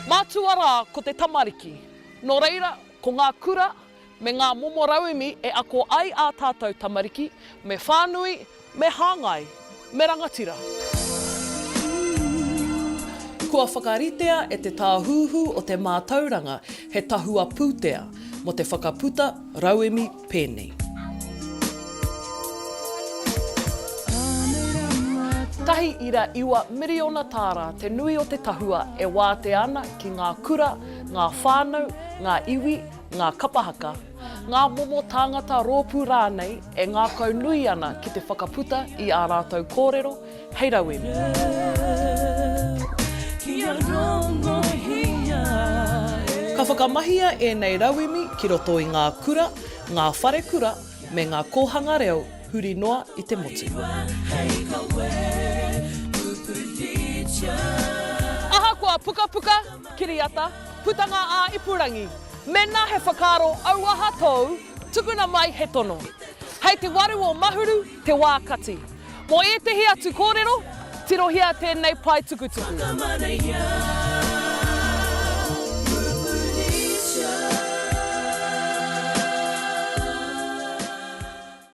Mātua rā ko te tamariki. Nō reira, ko ngā kura me ngā momo rauemi e ako ai ā tātou tamariki, me whānui, me hāngai, me rangatira. Kua whakaritea e Te Tāhuhu o te Mātauranga he tahua pūtea mō te whakaputa rauemi pēnei. 1.9 miriona tāra te nui o te tahua e wātea ana ki ngā kura, ngā whānau, ngā iwi, ngā kapa haka, ngā momo tāngata rōpū rānei e ngākau nui ana ki te whakaputa i ā rātou kōrero hei rauemi. Ka whakamahia ēnei rauemi ki roto i ngā kura, ngā wharekura me ngā kōhanga reo huri noa i te motu. Ahakoa pukapuka, kiriata, putanga ā-ipurangi, mēnā he whakaaro auaha tōu, tukuna mai he tono. Hei te waru o Mahuru te wā kati. Mō ētehi atu kōrero, tirohia tēnei pae tukutuku.